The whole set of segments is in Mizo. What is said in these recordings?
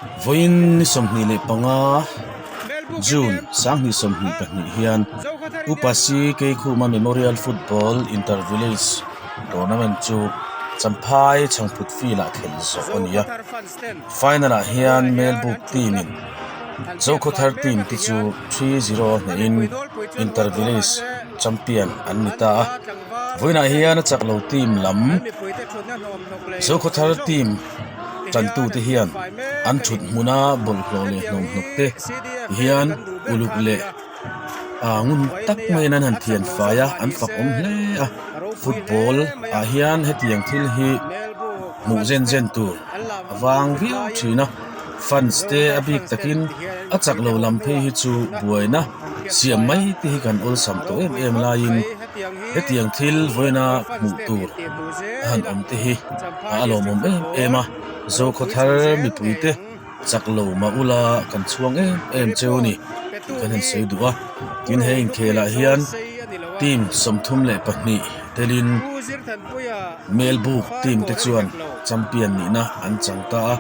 Vawiin ni 25 June 2022 hian Upa C Keikhuma Memorial Football Inter Village Tournament chu Champhai Chhangphut Field ah khelh zawh a ni a. Final ah hian Melbourne team in Zokhawthar team te chu 3-0 a hnehin Inter Village champion an ni ta a. Vawiinah hian a chak lo team lam Zokhawthar team tantute hian an thut hmuna bawlhhlawh leh hnawmhnawk te hian uluk leh ah ngun tak maiin an han thian fai a an fak awm hle a football ah hian hetiang thil hi hmuh zen zen tur a vang viau thin a fans te a bik takin a chak lo lam phei hi chu buaina siam mai te hi kan awlsam tawh em em laiin hetiang thil vawiina hmuh tur a han awm te hi a lawmawm em em a Zokhawthar mipui te chak lo mah ula kan chhuang em em cheu a ni tih kan han sawi duh a tin he inkhelah hian team 32 telin Melbourne team te chuan champion nihna an chang ta a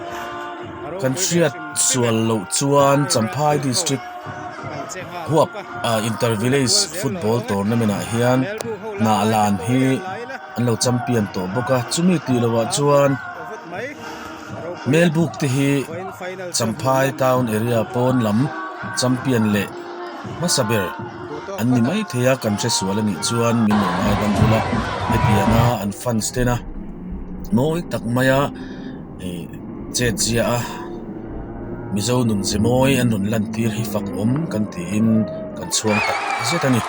kan hriat sual loh chuan Champhai district huap ah inter village football tournament ah hian Hnahlan hi an lo champion tawh bawk a chumi tih loh ah chuan Melbourne te hi Champhai town area pawn lam champion leh hmasa ber an ni maithei a kan hre sual a nih chuan min lo ngaidam bul a hetianga an fans tena mawi tak maia ih chet zia a Mizo nun ze mawi an rawn lan tir hi fak awm kan tiin kan chhuang tak zet a ni.